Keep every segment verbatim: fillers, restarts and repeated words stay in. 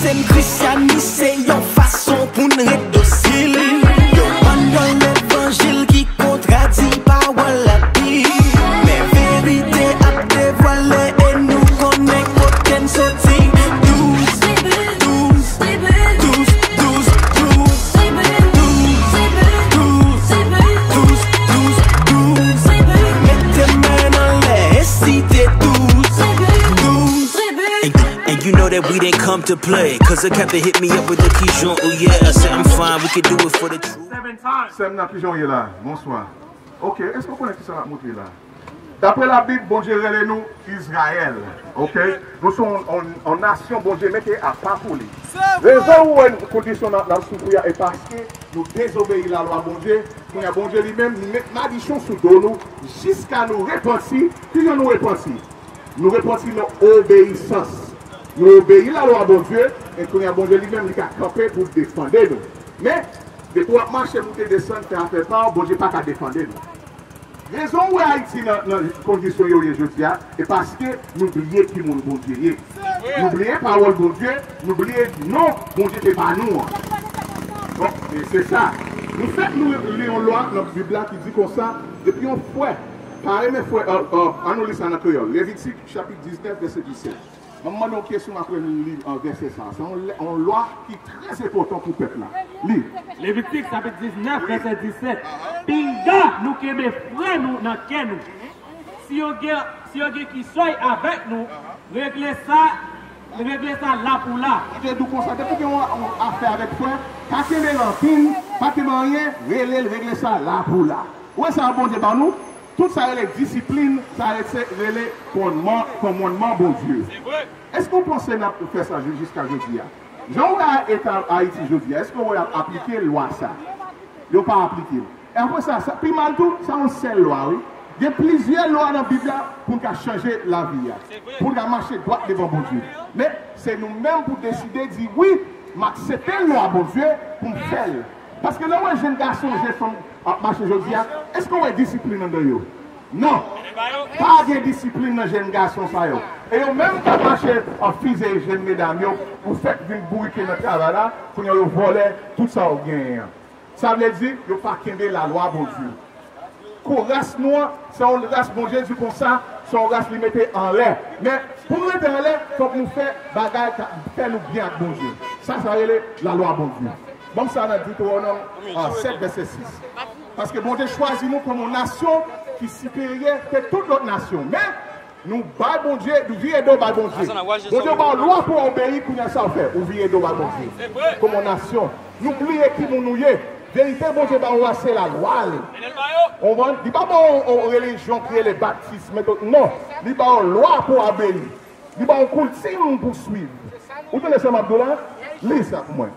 Kristyanis se yon fason pou n ret dosil. Yo pa nan levanjil ki kontradi pawòl Labib. Men verite ap devwale e nou konnen kote n soti. Douz, douz, douz, douz, douz, douz, douz, douz, douz, douz. Mete men anlè e site douz, douz. And, and you know that we didn't come to play. Cause the captain hit me up with the Kijon. Oh yeah, I said I'm fine, we can do it for the truth. Sè m nan, kijan w ye la? Bonswa. Ok, èske w konnen kisa l ap montre la? Daprè Labib, Bondye rele nou Izrayèl. Ok? Nou se yon, yon, yon nasyon Bondye mete apa pou li. Rezon ou wè kondisyon n ap, n ap soufri a, e paske nou dezobeyi lalwa Bondye. Kounye a, Bondye li menm, li met madichon sou do nou jiska nou repanti. Kijan nou repanti? Nou repanti nan obeyisans. Nou obeyi lalwa Bondye, e kounye a Bondye li menm, li ka kanpe pou defande nou. Men, depi w ap mache moute desann, fè afè pa w, Bondye pa ka defande nou. Rezon w wè Ayiti nan, nan kondisyon yo ye jodi a, e paske nou bliye ki moun Bondye ye. Nou bliye pawòl Bondye, nou bliye non Bondye te ba nou an. Bon, e se sa. Nou fèk nou li yon lwa nan Bib la ki di konsa, depi yon frè pa renmen frè, euh, euh, an nou li sa nan kreyòl. Levitik chapit diznèf, vèsè disèt. Mwen mande yon kesyon apre m li an vèsè sa. Se yon, yon lwa ki trè enpòtan pou pèp la. Li. Levitik chapit diznèf, vèsè disèt. Pinga nou kenbe frè nou nan kè nou. Si yo gen, si yo gen kichòy avèk nou, regle sa, regle sa la pou la. Bondye di w konsa, depi w gen yon, yon afè avèk frè, pa kenbe rankin, pa kenbe anyen, rele l, regle sa la pou la. Ou wè sa Bondye ba nou? Tout sa rele disiplin, sa rele, rele kòmandman, kòmandman Bondye. Èske w panse n ap fè sa jis, jiska jodi a? Jan w wè eta Ayiti jodi a, èske w wè y ap aplike lwa sa? Yo pa aplike l. E apre sa, sa pi mal tou, sa yon sèl lwa, wi. Gen plizyè lwa nan Bib la pou n ka chanje lavi a, pou n ka mache dwat devan Bondye. Men, se nou menm pou deside di, wi, m aksepte lwa Bondye pou m fè l. Paske lè w wè jèn gason, jèn fanm ap mache jodi a, èske w wè disiplin anndan yo? Non. Pa gen disiplin nan jèn gason sa yo. E yo menm k ap mache an fize jèn medam yo, ou fèk vin bourike nan travay la, kounye a yo vòlè tout sa w genyen an. Sa vle di, yo pa kenbe lalwa Bondye. Kou ras nou an, se yon ras Bondye di konsa, se yon ras li mete anlè. Men, pou nou rete anlè, fòk nou fè bagay k ap fè nou byen ak Bondye. Sa, sa rele lalwa Bondye. Ban m sa nan Detewonòm, ah, sèt, vèsè sis. Paske Bondye chwazi nou kòm yon nasyon ki siperyè ke tout lòt nasyon. Men, nou bay Bondye, nou vire do bay Bondye. Bondye ba w lwa pou w obeyi, kounye a sa w fè, ou vire do bay Bondye. Kòm yon nasyon, nou bliye ki moun nou ye. Verite Bondye ba w a se lalwa l. Ou konprann? Li pa ba w yon relijyon ki rele batis, metòd, non. Li ba w lwa pou w obeyi. Li ba w koutim pou w swiv. Ou tande sa m ap di w la? Li sa pou mwen.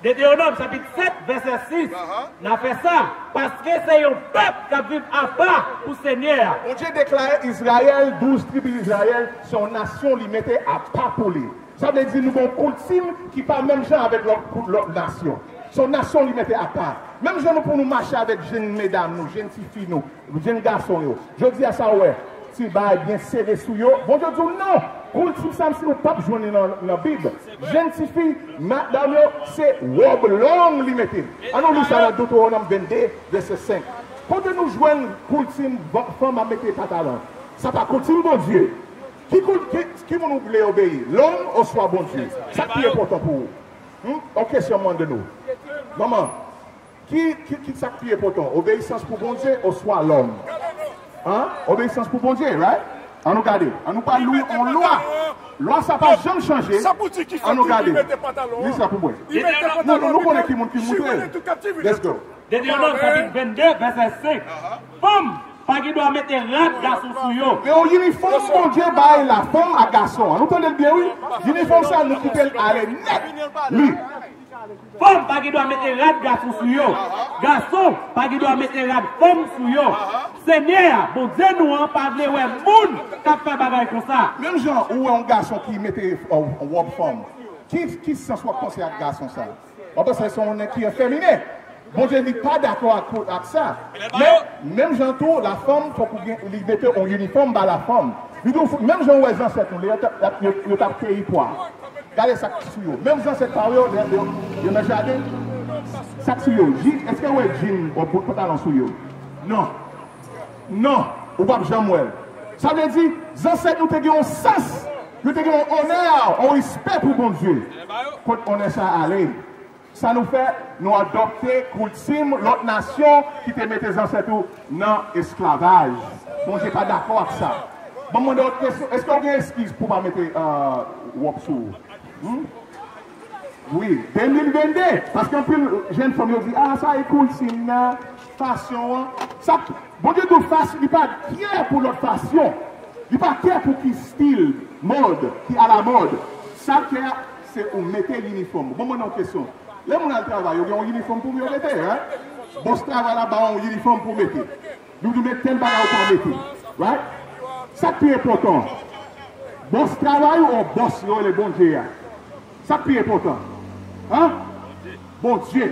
Detewonòm chapit sèt, vèsè sis. N a fè sa, paske se yon pèp k ap viv apa pou Senyè a. Bondye deklare Izrayèl, douz tribi Izrayèl, se yon nasyon li mete apa pou li. Sa vle di nou gen yon koutim ki pa menm jan avèk lòt, lòt nasyon. Se yon nasyon li mete apa. Menm jan nou pou nou mache avèk jèn medam nou, jèn tifi nou, jèn gason yo. Jodi a sa w wè, ti bagay byen sere sou yo. Bondye di w non, koutim sa m si w p ap jwenn li nan, nan Bib. Jèn tifi, madanm yo, se wòb long li mete. Ann nou li sa nan Detewonòm vennde, vèsè senk. Kote nou jwenn koutim fanm ap mete patalan? Sa pa koutim Bondye. Ki, ki, ki moun ou vle obeyi? Lòm oswa Bondye? Sa k pi enpòtan pou ou? Hmm? Yon kesyon m mande nou. Manman, ki, ki, ki sa k pi enpòtan? Obeyisans pou Bondye oswa lòm? Hein? Obeyisans pou Bondye, right? Ann nou gade. Ann nou pa lwi yon lwa. Lwa sa pa janm chanje. Ann nou gade. Li sa pou mwen. Nou, nou, nou konnen ki moun ki moutre. Let's go. Detewonòm chapit vennde, vèsè senk. Fanm pa gen dwa mete rad gason sou yo. Men yon inifòm Bondye bay lafanm ak gason an. Nou tande l byen, wi. Inifòm sa, nou kite l ale nèt. Li. Fanm pa gen dwa mete rad gason sou yo. Gason pa gen dwa mete rad fanm sou yo. Senyè a, Bondye nou an, pa vle wè moun k ap fè bagay konsa. Menm jan ou wè yon gason ki mete, uh, wòb fanm, ki, ki sans w ap panse ak gason sa? W ap panse se yon nèg ki efeminen. Bondye li pa dakò ak, ak sa. Men, menm jan tou, lafanm, fòk ou gen, li mete yon inifòm ba lafanm. Li di w, menm jan w wè zansèt nou, yo t ap, yo, yo t ap keyi pwa. Gade sa k sou yo. Menm zansèt pa w yo, yo, yo, yo nan jaden. Sa k sou yo. Jin, èske w wè jin, w bout pantalon sou yo? Non. Non. Ou p ap janm wè l. Sa vle di, zansèt nou te gen yon sans, yo te gen yon onè, yon respè pou Bondye. Kot onè sa a ale? Sa nou fè, nou adopte koutim lòt nasyon ki te mete zansèt ou nan esklavaj. Bondye pa dakò ak sa. Bon, mwen mande w kesyon, èske w gen eskiz pou w pa mete, euh, wòb sou ou? Hmm? Wi, de mil vennde, paske anpil jèn fanm yo di, ah, sa e koutim nan, fasyon an. Sa, Bondye di w fasyon, li pa kè pou lòt fasyon. Li pa kè pou ki stil, mòd, ki alamòd. Sa l kè a, se ou mete inifòm. Bon, mwen nan kesyon. Lè moun al travay, yo gen yon inifòm pou yo mete, hein? Bòs travay la ba yon inifòm pou mete. Nou di men tèl bagay ou ka mete. Right? Sa k pi enpòtan. Bòs travay ou bòs yo rele Bondye a? Sa k pi enpòtan? Hein? Bondye.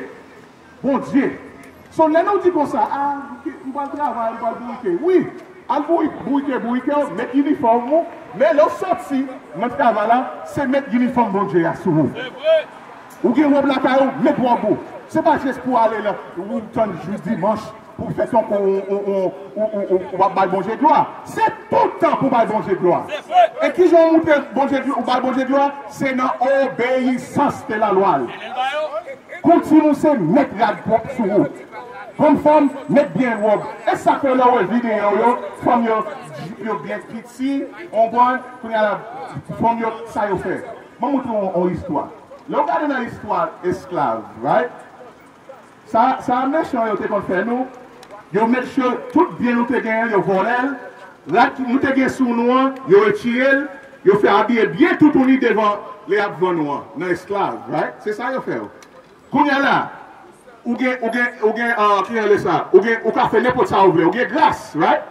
Bondye. So, lè nou di konsa, ah, m pral travay, m pral bourike. Wi, al bouri-, bourike, bourike w, met inifòm ou, men lè w soti nan travay la, se met inifòm Bondye a sou ou. Ou gen wòb lakay ou, met wòb ou. Se pa jis pou ale la, ou tann jou dimanch, pou fè tankou ou, ou, ou, ou, ou, ou, ou ap bay Bondye glwa. Se tout tan pou bay Bondye glwa. E kijan ou montre Bondye glwa, ou bay Bondye glwa? Se nan obeyisans de la lwa. Koutim ou se met rad pwòp sou ou. Fanm fanm, met byen wòb. E sa fè lè w wè videyo yo, fanm yo, jip yo byen piti, on bon, kounye a la, fanm yo, sa yo fè. Mwen montre w yon istwa. Lè w gade nan istwa esklav, right? Sa, sa mechan yo te konn fè nou, yo met cho-, tout byen nou te genyen, yo vòlè l, rad ki nou te gen sou nou an, yo retire l, yo fè abiye byen toutouni devan lè y ap vann ou an, nan esklav, right? Se sa yo fè yo. Kounye a la, ou gen, ou gen, ou gen, ah, ki rele sa? Ou gen, ou ka fè nenpòt sa ou vle. Ou gen gras, right?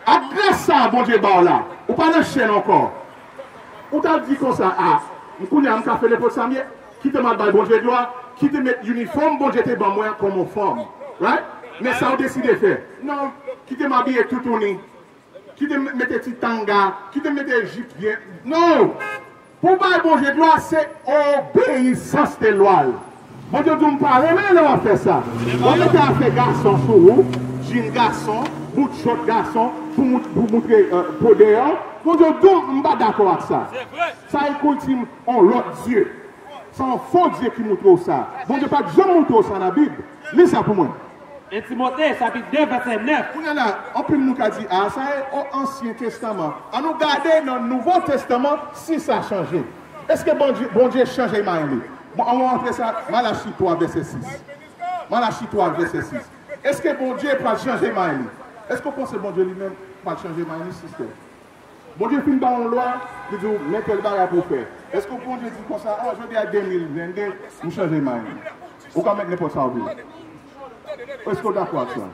Ak gras sa a Bondye ba w la, ou pa nan chèn ankò. Ou ta di konsa, ah, m kounye a m ka fè nenpòt sa m ye. Kite m al bay Bondye glwa, kite m met inifòm Bondye te ban mwen kòm yon fanm. Right? Men sa w deside fè. Non, kite m abiye toutouni. Kite m mete ti tanga, kite m mete jip byen. Non! Pou bay Bondye glwa, se obeyisans de lwa l. Bondye di w, m pa renmen lè w ap fè sa. W ap mete afè gason sou ou, jin gason, bout chòt gason, pou mout-, pou moutre, euh, po dèyè w. Bondye di w, m pa dakò ak sa. Sa e koutim yon lòt dye. Se yon fo dye ki montre w sa. Bondye pa t janm montre w sa nan Bib. Li sa pou mwen. En Timote, chapit de, vèsè nèf. Kounye a la, anpil moun ka di, ah, sa e o Ansyen Testaman. An nou gade nan Nouvo Testaman si sa chanje. Èske Bondye, Bondye chanje may li? Bon, an nou antre sa, Malachi twa, vèsè sis. Malachi twa, vèsè sis. Èske Bondye pral chanje may li? Èske w panse Bondye li menm pral chanje may li, sistè? Bondye fin ba w yon lwa, li di w, men tèl bagay pou w fè. Èske Bondye di konsa, ah, jodi a de mil vennde, m chanje may mwen? Ou ka met nenpòt sa w vle. Èske w dakò ak sa?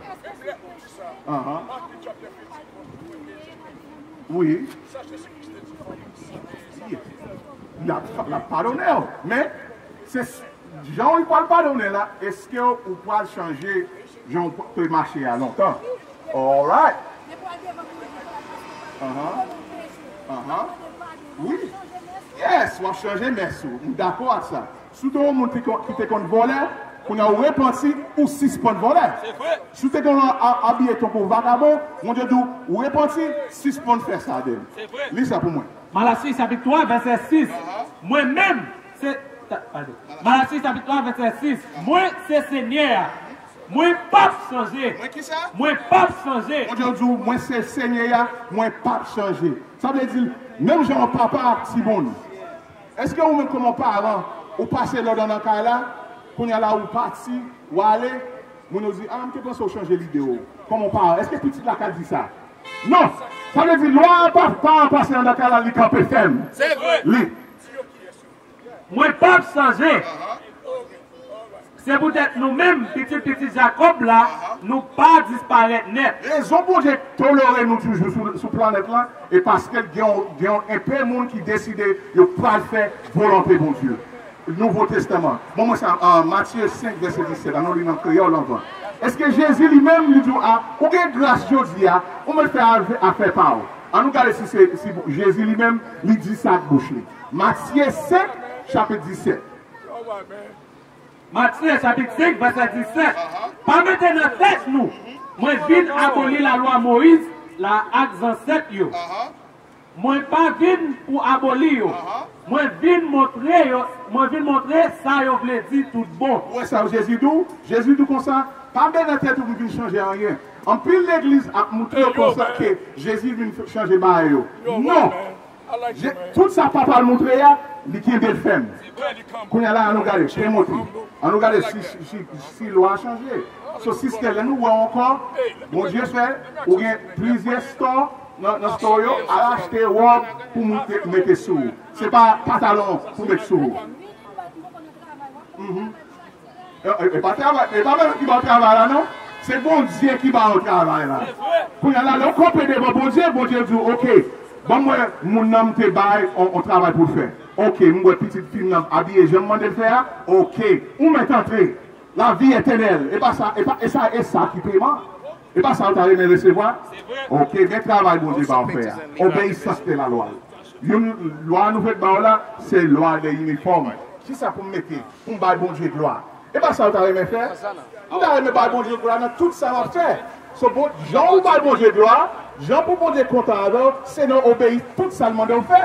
Ahan. Wi. L ap, l ap padone w. Men, se jan w pral padone la, èske w pral chanje jan w te mache a lontan? Alright. Ahan. Ahan. Wi. Yes, w ap chanje mès ou. M dakò ak sa. Si w te yon moun ki kon-, ki te konn vòlè, kounye a ou repanti, ou sispann vòlè. Se vre. Si w te konn a-, a-, abiye tankou vagabon, Bondye di w, ou repanti, sispann fè sa, Dèn. Se vre. Li sa pou mwen. Malachi chapit twa, vèsè sis. Ahan. Mwen menm, se, ta-, padon. Malachi chapit twa, vèsè sis. Mwen se Senyè a. Mwen p ap chanje. Mwen ki sa? Mwen p ap chanje. Bondye di w, mwen se Senyè a, mwen p ap chanje. Sa vle di, menm jan yon papa ak timoun. Èske ou menm kòman paran, ou pase lòd nan kay la, kounye a la ou pati, ou ale, moun yo di, ah, m te panse ou chanje lide w. Kòman paran, èske pitit la ka di sa? Non! Sa vle di, lwa a pa, pa pase nan kay la, li kanpe fèm. Se vre. Li. Mwen p ap chanje. Se poutèt nou menm, pitit pitit Jakòb la, nou pa disparèt nèt. Rezon Bondye tolere nou toujou sou, sou planèt la, e paske gen yon, gen yon enpe moun ki deside yo pral fè volonte Bondye. Nouvo Testaman. Bon, mwen sa, ah, Matye senk, vèsè disèt, an nou li nan kreyòl anvan. Èske Jezi li menm, li di w, ah, ou gen gras jodi a, ou mèt fè afè, afè pa w? An nou gade si se si Jezi li menm, li di sa ak bouch li. Matye senk, chapit disèt. Matye chapit senk, vèsè disèt. Pa mete nan tèt nou, mwen vin aboli lalwa Moyiz la ak zansèt yo. Mwen pa vin pou aboli yo. Mwen vin montre yo, mwen vin montre sa yo vle di tout bon. Ou wè sa Jezi di w? Jezi di w konsa, pa mete nan tèt ou m vin chanje anyen. Anpil legliz ap moutre yo konsa ke Jezi vin chanje bagay yo. Non! Tout sa papa l moutre a, li kenbe l fèm. Kounye a la, an nou gade, fè monte. An nou gade si, si, si, si lwa a chanje. So, sistè, lè nou wè w ankò, Bondye fè, ou gen plizyè store nan, nan store yo, al achte wòb pou moun te, mete sou ou. Se pa patalon pou met sou ou. Mhm. E, e, e pa travay, e pa mwen ki ba w travay la non. Se Bondye ki ba w travay la. Kounye a la, lè w kanpe devan Bondye, Bondye di w, oke, ban mwen moun nan m te bay on, on travay pou l fè. Oke, m wè pitit fi m nan abiye jan m mande l fè a. Oke, ou mèt antre. Lavi etènèl. E pa sa, e pa, e sa, e sa ki peman. E pa sa ou ta renmen resevwa? Oke, gen travay Bondye ba w fè a. Obeyisans de la lwa. Youn, lwa nou fèk ba w la, se lwa de inifòm. Kisa pou m mete pou m bay Bondye glwa? E pa sa ou ta renmen fè? M ta renmen bay Bondye glwa nan tout sa m ap fè. So, bon, jan ou bay Bondye glwa, jan pou Bondye kontan avè w, se nan obeyi tout sa l mande w fè.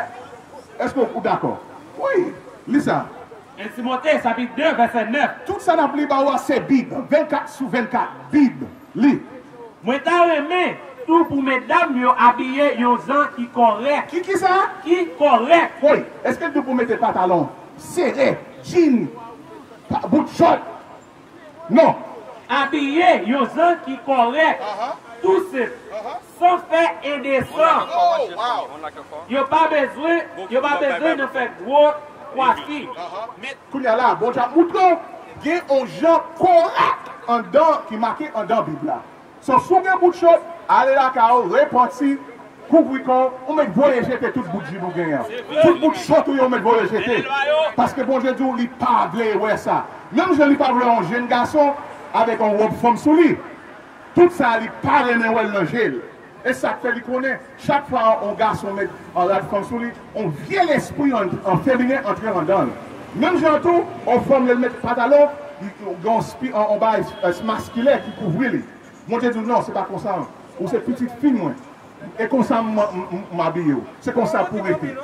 Èske ou dakò? Wi, li sa. En Timote, chapit de, vèsè nèf. Tout sa n ap li ba ou a se Bib, vennkat sou vennkat, Bib, li. Mwen ta renmen tou pou medam yo abiye yon jan ki kòrèk. Ki, ki sa? Ki kòrèk. Woy, èske l di w pou mete patalon sere, djin, pa- bout chòt? Non. Abiye yon jan ki kòrèk, tou senp, san fè endesan. Yo pa bezwen, yo pa bezwen nan fè gwo kwafi. Kounye a la, Bondye ap moutre w gen yon jan kòrèk anndan ki make anndan Bib la. So, si w gen bout chòt, ale lakay ou, repanti, kouvri kò w, ou mèt voye jete tout bout djin ou genyen an. Tout bout chòt ou yo, ou mèt voye jete. Paske Bondye di w li pa vle wè sa. Menm jan li pa vle wè yon jenn gason avèk yon wòb fanm sou li. Tout sa, li pa renmen wè l nan je l. E sa k fè li konnen, chak fwa yon gason met yon rad fanm sou li, yon vye lespri an, an feminen antre anndan l. Menm jan tou, yon fanm lè l met patalon, li gen yon spi, yon, yon bagay, eh, maskilè ki kouvri li. Bondye di w, non, se pa konsa. Ou se pitit fi mwen. E konsa m, m, m, m abiye w. Se konsa pou w rete.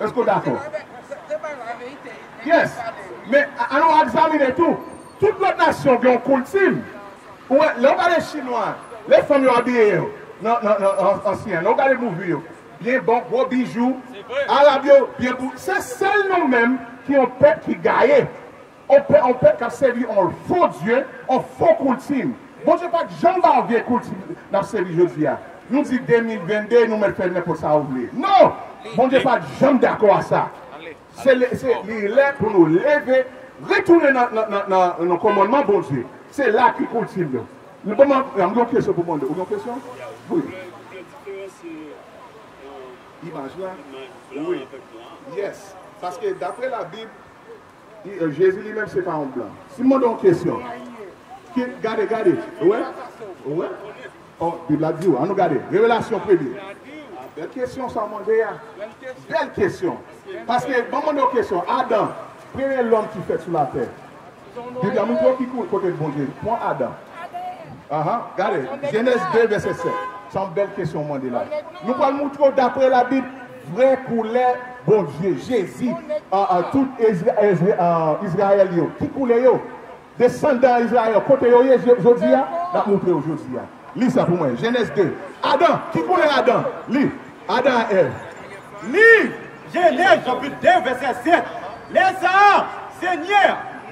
Èske w dakò? Yes. Men, a- ann nou egzamine tou. Tout lòt nasyon gen yon kilti. Ou wè, lè w gade chinwa, lè fanm yo abiye yo nan, nan, nan an- ansyen, lè w gade movie yo, byen bon, gwo bijou, arab yo, byen bou. Se sèl nou menm ki yon pèp ki gaye. On pèp, on pèp k ap sèvi on fo dye, on fo kilti. Bondye pa t janm ba w vye kilti n ap sèvi jodi a. Nou di de mil vennde, nou mèt fè nenpòt sa ou vle. Non! Bondye pa t janm dakò a sa. Se lè, se li lè pou nou leve, retounen nan, nan, nan, nan, nan kòmandman Bondye. Se la ki kilti nou. Nou ban mwen, m gen yon kesyon pou mande. Ou gen yon kesyon? Wi. Imaj la? Wi. Yes. Paske daprè Labib, Jezi li menm se pa yon blan. Si m mande yon kesyon, ki, gade, gade, ou wè? Ou wè? Oh, Bib la di w, ann nou gade. Revelasyon premye. Bèl kesyon sa w mande a. Bèl kesyon. Paske, ban m mande yon kesyon. Adan, premye lòm ki fèt sou latè. Bib la montre w ki kou- kote Bondye pran Adan. Aha, gade, Jenèz de, vèsè sèt. Se yon bèl kesyon w mande la. Nou pral montre w, daprè Labib, vrè koulè Bondye, Jezi, an, an, tout Izra- Izra- an, Izrayèl yo. Ki koulè yo? Desandan Izrayèl, kote yo ye je- jodi a? N ap montre w jodi a. Li sa pou mwen, Jenèz de. Adan, ki koulè Adan? Li, Adan ak Èv. Li, Jenèz chapit de, vèsè sèt. Lè sa a, Senyè,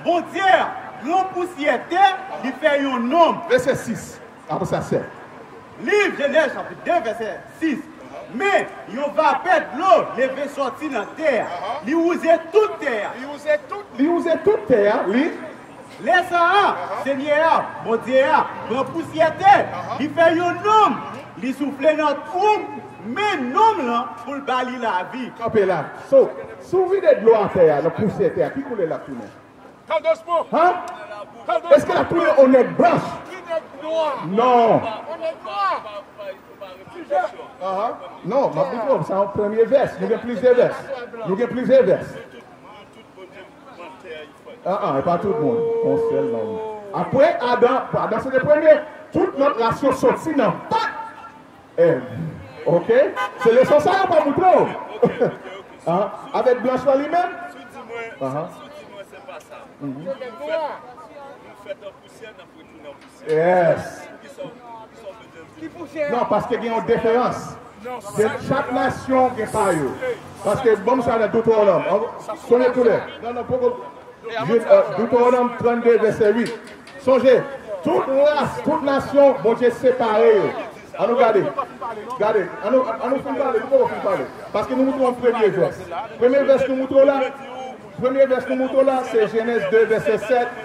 Bondye a, pran pousyè tè, li fè yon nonm. Vèsè sis. Apre sa, sèt. Liv Jenèz chapit de, vèsè sis. Men, yon vapè dlo leve sòti nan tè a. Li wouze tout tè a. Li wouze tout, li wouze tout tè a, li. Lè sa a, Senyè a, Bondye a, pran pousyè tè, li fè yon nonm, li soufle nan twou men nonm lan pou l ba li lavi. Kanpe la. So, si w vide dlo atè a, nan pousyè tè a, ki koulè l ap tounen? Hein? Èske l ap tounen yon nèg blanch? Non. Ahan. Non, m ap montre w, sa yon premye vès. Nou gen plizyè vès. Nou gen plizyè vès. An, an, e pa tout moun. Yon sèl nonm. Apre Adan, Adan se te premye. Tout lòt ras yo soti nan vant Èv. Oke? Se leson sa yo pa montre w. An, avèk blanch lan li menm? Ahan. Mhm. Yes. Non, paske gen yon diferans. Gen, chak nasyon gen pa yo. Paske, bon, sa nan Deutéronome. An, sonje tou lè. Non, non, poko. Jid, euh, Deutéronome trannde, vèsè uit. Sonje, tout ras, tout nasyon, Bondye separe yo. An nou gade. Gade, an nou, an nou fin pale, nou poko fin pale. Paske nou montre yon premye vès. Premye vès nou montre w la, premye vès nou montre w la, se Jenèz de, vèsè sèt.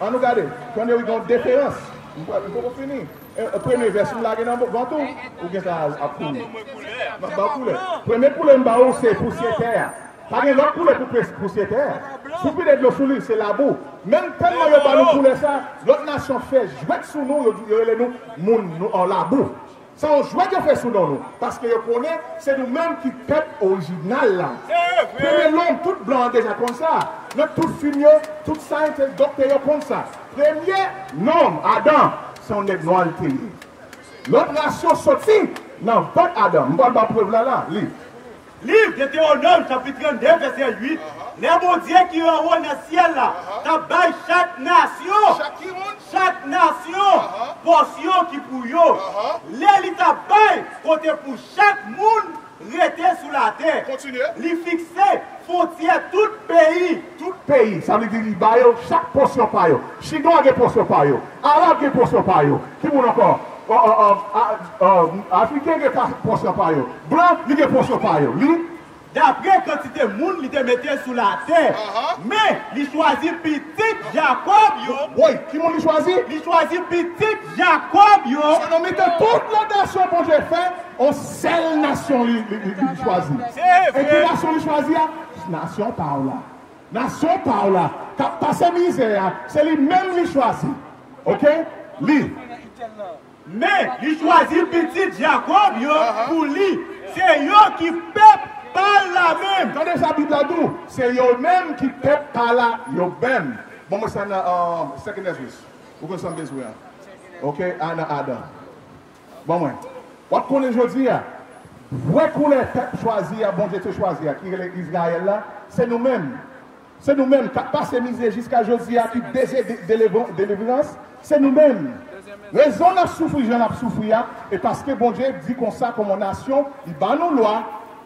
An nou gade. Tande, wi, gen yon diferans. M pa, m poko fini. E, e, premye vès, m lage nan vant ou, ou gen sa ap kouri. M ap ba w koulè. Premye koulè m ba ou, se pousyè tè a. Pa gen lòt koulè pou pous-, pousyè tè a. Si w vide dlo sou li, se labou. Menm tèlman yo ba nou koulè sa, lòt nasyon fè jwèt sou nou, yo, yo rele nou moun, nou, an labou. Se yon jwèt yo fè sou non nou, paske yo konnen se nou menm ki pèp orijinal la. Premye nonm, tout blan an deja konn sa. Nan tout fim yo, tout syans, doktè yo konn sa. Premye nonm, Adan, se yon nèg nwa l te ye. Lòt ras yo soti nan vant Adan. M pral ba w prèv la la, li. Liv Detewonòm, chapit trannde, vèsè uit. Lè Bondye ki anwo nan syèl la t ap bay chak nasyon, chak nasyon, pòsyon ki pou yo, lè li t ap bay kote pou chak moun rete sou latè, li fikse fwontyè tout peyi. Tout peyi, sa vle di li ba yo chak pòsyon pa yo. Chinwa gen pòsyon pa yo. Arab gen pòsyon pa yo. Ki moun ankò? Ò, ò, ò, a, ò, Afriken gen pa, pòsyon pa yo. Blan, li gen pòsyon pa yo. Li. Dapre kantite moun li te mete sou latè. Men, li chwazi pitit Jakòb yo. Woy, ki moun li chwazi? Li chwazi pitit Jakòb yo. Se nan mitan tout lòt nasyon Bondye fè, yon sèl nasyon li, li, li, li chwazi. E ki nasyon li chwazi a? Nasyon pa w la. Nasyon pa w la, k ap pase mizè a, se li menm li chwazi. Oke? Li. Men, li chwazi pitit Jakòb yo pou li. Se yo ki pèp pa l la menm. Tande sa Bib la di w, se yo menm ki pèp pa l la yo menm. Bon, mwen sa nan, euh, Second Ezra. Ou konn sa m bezwen an. Oke? A nan Adan. Ban mwen. W ap konnen jodi a, vrè koulè pèp chwazi a, Bondye te chwazi a, ki rele Izrayèl la, se nou menm. Se nou menm k ap pase mizè jiska jodi a, ki bezwen de-, delivran-, delivrans, se nou menm. Rezon n ap soufri jan n ap soufri a, e paske Bondye di konsa, kòm yon nasyon, li ba nou lwa,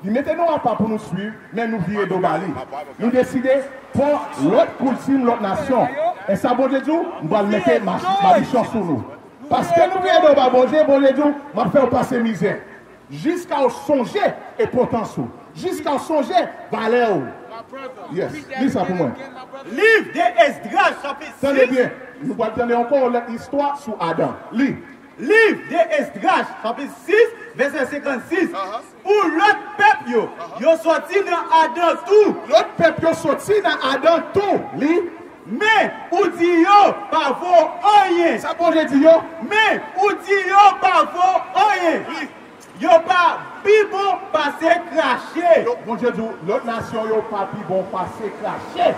li mete nou apa pou nou swiv, men nou vire do ba li. Nou deside pran lòt koutim, lòt nasyon. E sa Bondye di w, m pral mete mach-, madichon sou nou. Paske nou vire do ba Bondye, Bondye di w, m ap fè w pase mizè. Jiska w sonje enpòtans ou. Jiska w sonje valè w. Yes. Li sa pou mwen. Liv de Esdras, chapit sis. Tande byen. Nou pral tande ankò yon lòt istwa sou Adan. Li. Liv de Esdras, chapit sis, vèsè senkannsis. Pou lòt pèp yo, yo soti nan Adan tou. Lòt pèp yo soti nan Adan tou. Li. Men, ou di yo pa vo anyen. Sa Bondye di yo? Men, ou di yo pa vo anyen. Li. Yo pa pi bon pase krache. Yo, Bondye di w, lòt nasyon yo pa pi bon pase krache.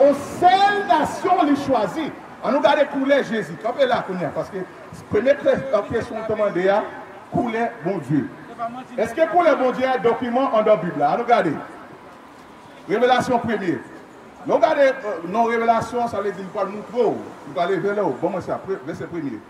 On sèl nasyon li chwazi. An nou gade koulè Jezi. Kanpe la kounye a, paske premye kre-, kesyon w te mande a, koulè Bondye. Èske koulè Bondye a dokiman anndan Bib la? An nou gade. Revelasyon premye. Lè w gade, euh, non Revelasyon, sa vle di li pral montre w, li pral revele w. Ban mwen sa, pre-, vèsè premye.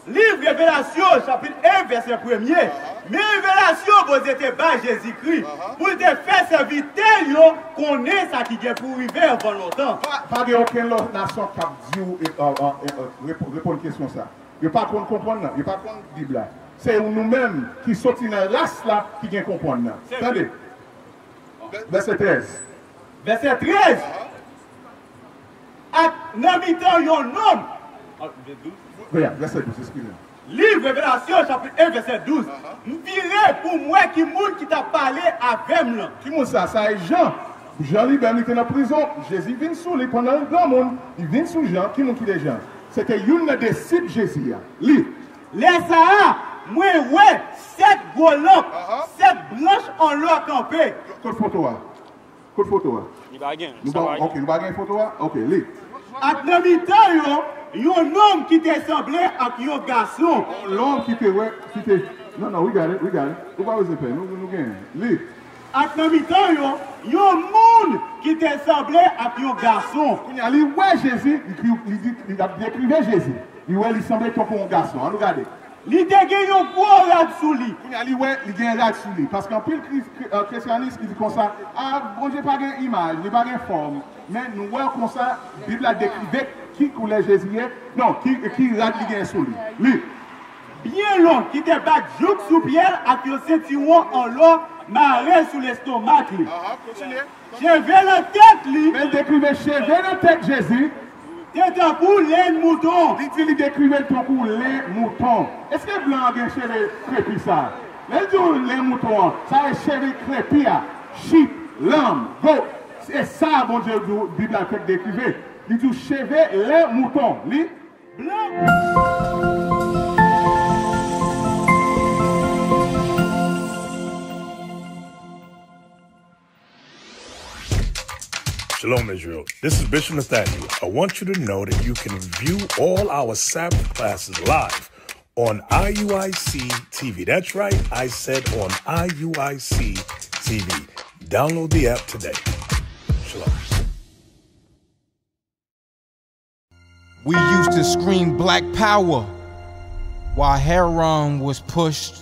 Liv Revelasyon, chapit en, vèsè premye. Men revelasyon Bondye te bay Jezikri pou l te fè sèvitè l yo konnen sa ki gen pou rive anvan lontan. Pa, pa gen okenn lòt nasyon k ap di w, e, e, e, e, repo-, reponn kesyon sa. Yo pa konn konprann nan, yo pa konn Bib la. Se nou menm ki soti nan ras la ki gen konprann nan. Tande. Vèsè trèz. Vèsè trèz. Ak nan mitan yon nonm. Vèsè douz, eskize m. Liv Revelasyon, chapit en, vèsè douz. M vire pou m wè ki moun ki t ap pale avè m lan. Ki moun sa? Sa e Jan. Jan li menm, li te nan prizon. Jezi vin sou li pandan l granmoun. Li vin sou Jan. Ki moun ki te Jan? Se te youn nan disip Jezi a. Li. Lè sa a, Mwen wè sèt gwo lanp, sèt branch an lò kanpe. Kot foto a? Kot foto a? Li pa gen, nou pa, ok, nou pa gen foto a? Ok, li. Ak nan mitan yo, yon nonm ki te sanble ak yon gason. Yon nonm ki te wè, ki te, non, non, we got it, we got it. Ou pa bezwen pè, nou, nou gen li. Ak nan mitan yo, yon moun ki te sanble ak yon gason. Kounye a, li wè Jezi, li, li, li, li ap dekrive Jezi. Li wè li sanble tankou yon gason. Ann nou gade. Li te gen yon gwo rad sou li. Kounye a, li wè, li gen rad sou li. Paske anpil kri-, kri-, eh, kesyonis ki di konsa, a, Bondye pa gen imaj, li pa gen fòm. Men nou wè konsa, Bib la dekrive ki koulè Jezi ye, non, ki, ki rad li gen sou li. Li. Byen long, ki te bat jouk sou pye l ak yon sentiwon an lò mare sou lestomak li. Aha, kontinye. Cheve nan tèt li. Men l dekrive cheve nan tèt Jezi. Te tankou lenn mouton. Li di li dekrive l tankou len mouton. Èske blan an gen cheve krepi sa? Lè l di w len mouton an, sa vle cheve krepi a, sheep, lamb, goat. Se sa Bondye di w, Bib la fèk dekrive. Li di w cheve len mouton. Li blan. Shalom, Israel. This is Bishop Nathaniel. I want you to know that you can view all our Sabbath classes live on I U I C T V. That's right, I said on I U I C T V. Download the app today. Shalom. We used to scream Black Power while Heron was pushed.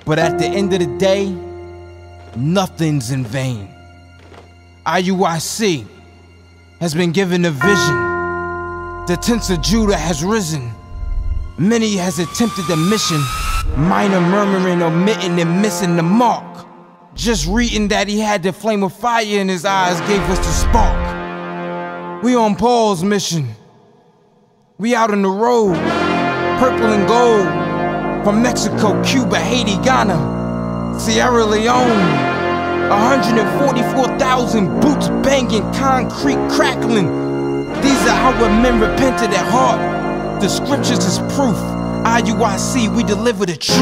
But at the end of the day, nothing's in vain. I U I C has been given a vision. The tents of Judah has risen. Many has attempted the mission. Minor murmuring, omitting, and missing the mark. Just reading that he had the flame of fire in his eyes gave us the spark. We on Paul's mission. We out on the road. Purple and gold. From Mexico, Cuba, Haiti, Ghana, Sierra Leone. A hundred and forty-four thousand boots banging, concrete crackling. These are our men repented at heart. The scriptures is proof. I U I C, we deliver the truth.